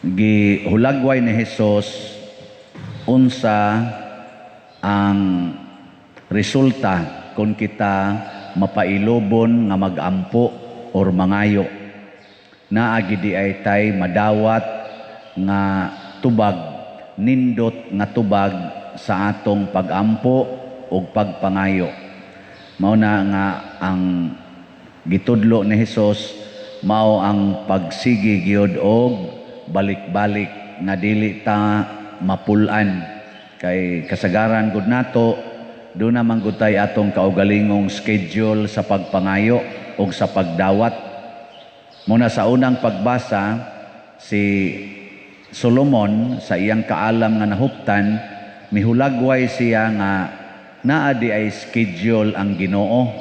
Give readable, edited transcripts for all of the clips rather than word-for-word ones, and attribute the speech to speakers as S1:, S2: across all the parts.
S1: Gihulagway ni Hesus unsa ang resulta kung kita mapailobon nga magampo or mangayo. Naa gid diay tay madawat nga tubag, nindot nga tubag sa atong pagampo ug pagpangayo. Mao na nga ang gitudlo ni Hesus mao ang pagsigi gyud og balik-balik nga dili ta mapul-an, kay kasagaran gud nato duna man gud tay atong kaugalingong schedule sa pagpangayo ug sa pagdawat. Muna sa unang pagbasa, si Solomon sa iyang kaalam nga nahuptan, mihulagway siya nga naa diay schedule ang Ginoo.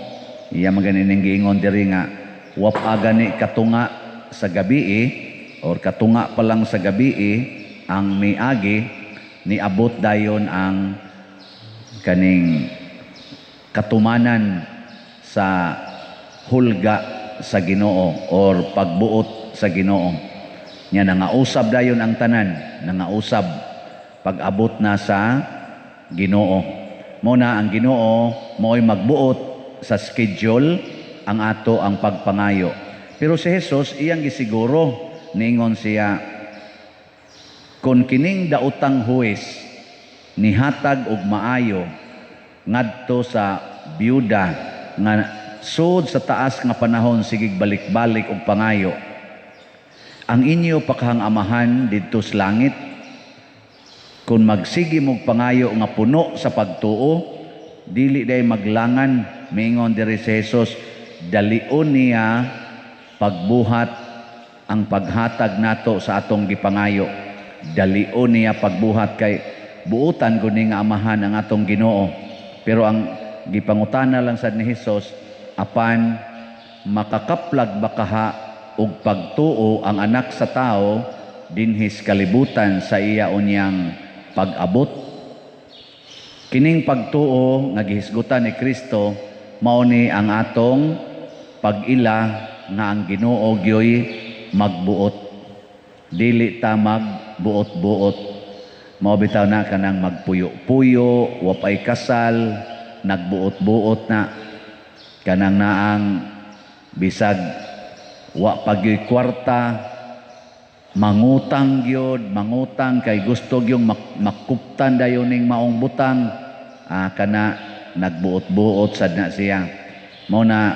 S1: Iya man ganining giingon diri nga wa gani katunga sa gabi or katunga pa lang sa gabi ang miagi, niabot dayon ang kaning katumanan sa hulga sa Ginoo or pagbuot sa Ginoo. Nya nangausab dayon ang tanan, nangausab pag-abot na sa Ginoo. Mo na ang Ginoo mo'y magbuot sa schedule ang ato ang pagpangayo. Pero si Jesus iyang gisiguro, niingon siya, "Kon kining daotang huwes nihatag og maayo ngadto sa byuda nga sud sa taas nga panahon sigig balik-balik og pangayo, ang inyo pa kahang Amahan didto sa langit, kung magsige mog pangayo nga puno sa pagtuo, dili day maglangan." Mingon diri si Jesus, dalion niya pagbuhat ang paghatag nato sa atong gipangayo. Dalion niya pagbuhat kay buutan gud ni nga Amahan ang atong Ginoo. Pero ang gipangutana lang sad ni Hesus, apan makakaplag ba kaha og pagtuo ang Anak sa Tao dinhis kalibutan sa iya unyang pag-abot? Kining pagtuo nga gihisgutan ni Kristo mao ni ang atong pag-ila nga ang Ginoo gyoy magbuot. Dili ta magbuot-buot. Mao bitaw na kanang magpuyo-puyo, wa pay kasal, nagbuot-buot na, kanang naang bisag wa pa gyoy kwarta, mangutang gyud, mangutang kay gusto gyung makuptan dayon ning maong butang, kana nagbuot-buot sad na siya. Mao na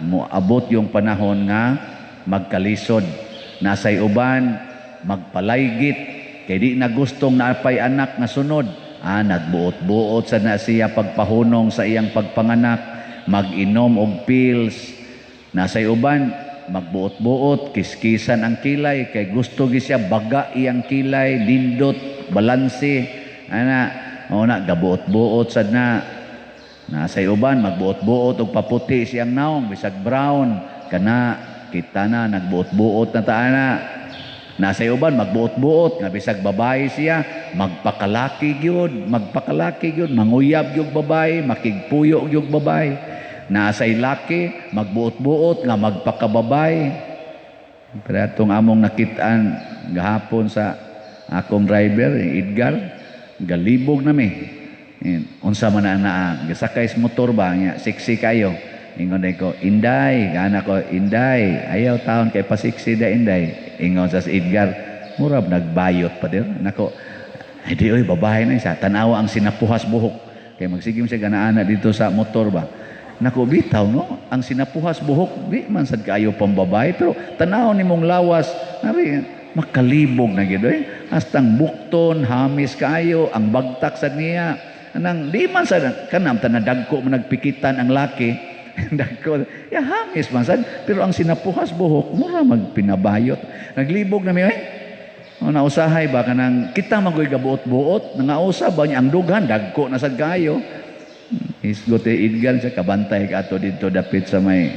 S1: moabot yung panahon nga magkalisod. Nasay uban magpalaygit kay di na gustong naapay anak nga sunod, nagbuot-buot sad na siya pagpahunong sa iyang pagpanganak, mag-inom og pills. Nasay uban magbuot-buot, kiskisan ang kilay kay gusto gi siya baga iyang kilay, lindot, balanse ana. Mao na gabuot-buot sad na. Nasay uban magbuot-buot og paputi siyang naong bisag brown kana, kita na nagbuot-buot na ta ana. Nasay uban magbuot-buot nga bisag babae siya, magpakalaki gyud, magpakalaki gyud, manguyab gyud babae, makigpuyo gyud babae. Nasay laki magbuot-buot nga magpakababay. Pero atong among nakitaan gahapon sa akong driver, Edgar, galibog nami. Unsa man na naa, gasakay sa motor ba, nga sexy kayo. Ingon day ko, "Inday," gana ko, "Inday, ayaw taon kay pasiksi da, Inday." Ingon sa si Edgar, "Murab nagbayot pa dir." Nako, "Hindi oy, babae na isa." Tanawa ang sinapuhas buhok. Kay magsigim siya ganaana dito sa motor ba. Nako, bitaw no, ang sinapuhas buhok, di man sad kaayo pambabae, pero tanaw nimong lawas, nari makalibog na gid oy. Hastang bukton, hamis kaayo, ang bagtak sad niya. Anang di man sad kanam tanadagko man nagpikitan ang laki. Dagko, ya hamis man sad, pero ang sinapuhas buhok mura magpinabayot. Naglibog na mi oy. O, nausahay ba kanang kita magoy gabuot-buot, nangausab ba niya ang dughan dagko na sad kaayo. Hisgot eh, Edgar siya kabantay ka ato dito dapit sa may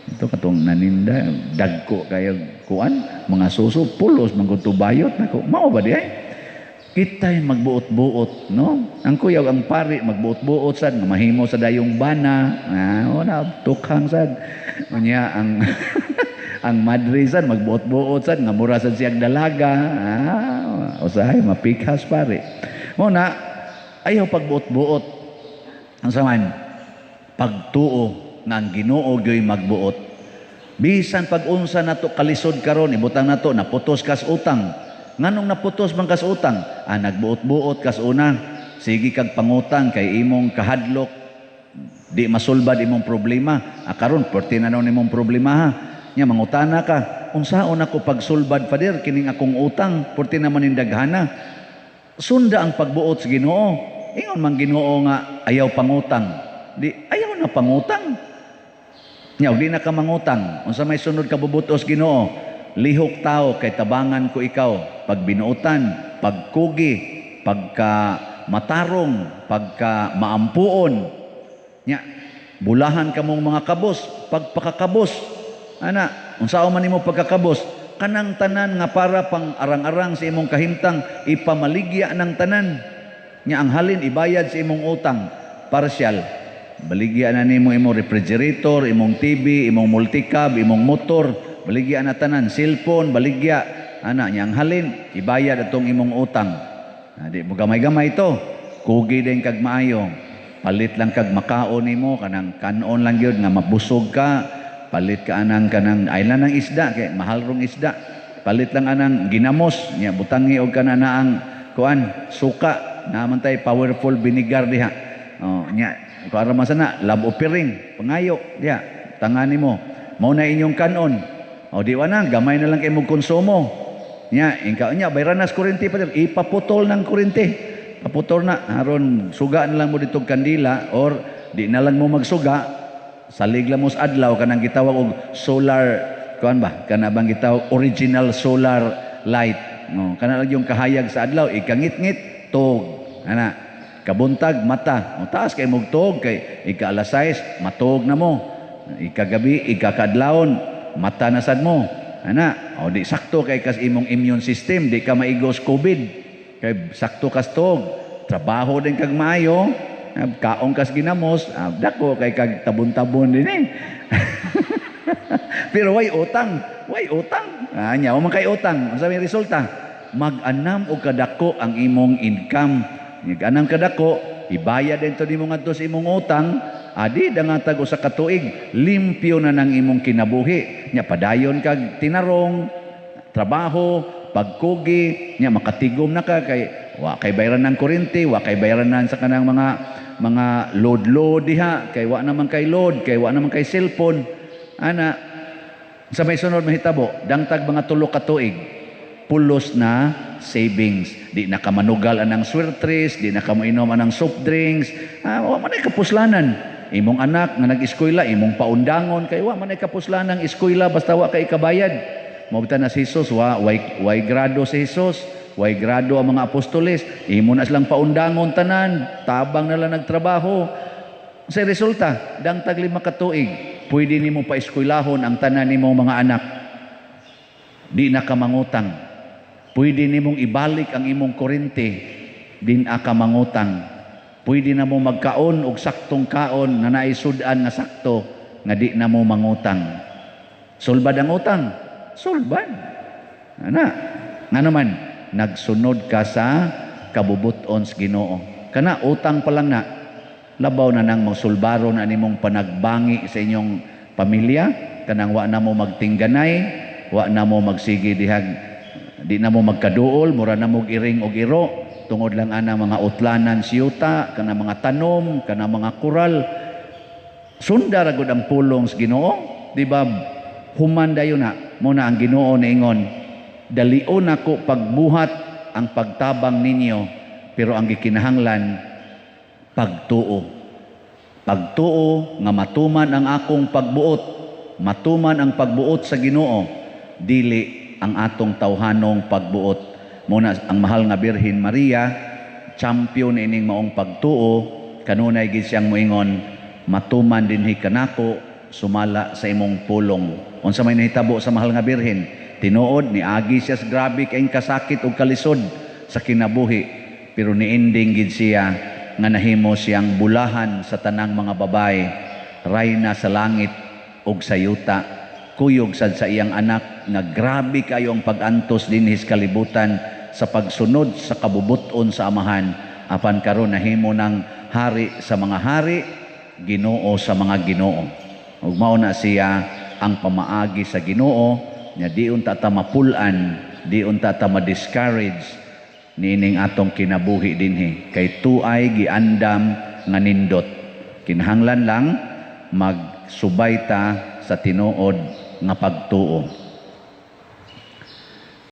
S1: ito katong naninda, dagko kayo kuan mga suso, pulos man gud bayot. Nako, mao ba di ay kita'y magbuot-buot, no? Ang kuyaw ang pari magbuot-buot sad nga mahimo sa dayong bana, o na tukhang sad unya ang Ang madre sad magbuot-buot sad nga mura sad siyang dalaga. Ah, usahay mapikas, pare. Mo na ayaw pagbuot-buot. Ang saman pagtuo nga ang Ginoo gyoy magbuot. Bisan pag unsa nato kalisod karon, ibutang nato naputos kas utang. Nganong naputos man kas utang? Ah, nagbuot-buot kas una. Sige kag pangutang kay imong kahadlok di masulbad imong problema. Ah, karon perti na noon imong problema ha. Nya mangutana ka. Unsaon ako pagsulbad, Father, kining akong utang, perti naman ning daghana. Sunda ang pagbuot sa Ginoo. Ingon man Ginoo nga ayaw pangutang. Di ayaw na pangutang. Nya di na ka mangutang. Unsa may sunod ka bubutos Ginoo? Lihok tao kay tabangan ko ikaw pag binuotan, pagkugi, pagka matarong, pagka maampuon. Nya bulahan kamong mga kabos, pagpakakabos. Ana, unsaon man nimo pagkakabos? Kanang tanan nga para pang arang-arang sa imong kahimtang, ipamaligya ng tanan. Nya ang halin ibayad sa imong utang, partial. Baligya na nimo imong refrigerator, imong TV, imong multicab, imong motor, baligya na tanan, cellphone, baligya. Ana, nya ang halin ibayad atong imong utang. Ah, di mo gamay-gamay to. Kugi din kag maayo. Palit lang kag makaon nimo, kanang kanon lang gyud nga mabusog ka. Palit ka anang kanang ay lang ng isda kay mahal rong isda. Palit lang anang ginamos nya butangi og kana ang kuan suka naman tay powerful vinegar diha. Oh, nya kuan man sana love offering pangayo diha tangan nimo. Mao na inyong kanon. O di wa na gamay na lang kay mo konsumo. Nya ingka nya bayran nas kuryente pa, ipaputol ng kuryente. Paputol na aron suga na lang mo ditong kandila or di na lang mo magsuga, salig lang mo sa adlaw kanang gitawag og solar kuan ba, kana bang gitawag original solar light, no? Kana lang yung kahayag sa adlaw, ikangit-ngit tog ana, kabuntag mata mo, taas kay mog tuog kay ika alas 6 matuog na mo, ikagabi ikakadlawon mata na sad mo ana. O di sakto kay kas imong immune system, di ka maigos COVID kay sakto kas tuog, trabaho din kag maayo, kaong kas ginamos, dako kay kag tabon-tabon din eh. Pero way utang, way utang. Ah, nya man kay utang. Unsa may resulta? Mag-anam og kadako ang imong income. Mag-anam kadako, ibayad din to nimo ngadto sa imong utang, adi dangatag usa ka tuig, limpyo na nang imong kinabuhi. Nya padayon kag tinarong, trabaho, pagkugi, nya makatigom na ka kay wa kay bayaran ng kuryente, wa kay bayaran sa kanang mga load-load diha, kay wa naman kay load, kay wa naman kay cellphone. Ana, sa may sunod mahitabo, dangtag mga 3 ka tuig, pulos na savings. Di na ka manugal anang swertres, di na ka moinom anang soft drinks, ah, wa man ay kapuslanan. Imong anak nga nag-eskwela, imong paundangon, kay wa man ay kapuslanan ang eskwela basta wa kay kabayad. Mao na si Jesus, wa way grado si Jesus, way grado ang mga apostoles, imo na silang paundangon tanan, tabang na lang nagtrabaho. Sa resulta, dangtag 5 ka tuig, pwede nimo paeskwelahon ang tanan nimong mga anak. Di na ka mangutang. Pwede nimong ibalik ang imong kuryente, di na ka mangutang. Pwede na mo magkaon og saktong kaon nga naay sud-an nga sakto nga di na mo mangutang. Sulbad ang utang. Sulbad. Ana, nga naman nagsunod ka sa kabubuton sa Ginoo. Kana utang pa lang na, labaw na nang mosulbaro na nimong panagbangi sa inyong pamilya, kanang wa na mo magtingganay, wa na mo magsigi dihag, di na mo magkaduol, mura na mo iring og iro, tungod lang ana mga utlanan siyuta, kana mga tanom, kana mga kural. Sunda ra gud ang pulong sa Ginoo, di ba? Human dayon na, mo na ang Ginoo niingon, dalion nako pagbuhat ang pagtabang ninyo, pero ang gikinahanglan pagtuo. Pagtuo nga matuman ang akong pagbuot, matuman ang pagbuot sa Ginoo, dili ang atong tawhanong pagbuot. Muna ang mahal nga Birhen Maria, champion ining maong pagtuo, kanunay gid siyang moingon, matuman dinhi kanako sumala sa imong pulong. Unsa may nahitabo sa mahal nga Birhen? Tinuod niagi siya sa grabe kaayong kasakit ug kalisod sa kinabuhi, pero niending gid siya nga nahimo siyang bulahan sa tanang mga babae, rayna sa langit ug sa yuta. kuyog sad sa iyang anak nga grabe kayo ang pag-antos dinhi sa kalibutan sa pagsunod sa kabubuton sa Amahan, apan karon nahimo ng hari sa mga hari, Ginoo sa mga ginoo. Ug mao na siya ang pamaagi sa Ginoo nya di unta ta mapul-an, di unta ta ma-discourage niining atong kinabuhi dinhi kay tuay giandam nga nindot. Kinahanglan lang magsubay ta sa tinuod nga pagtuo.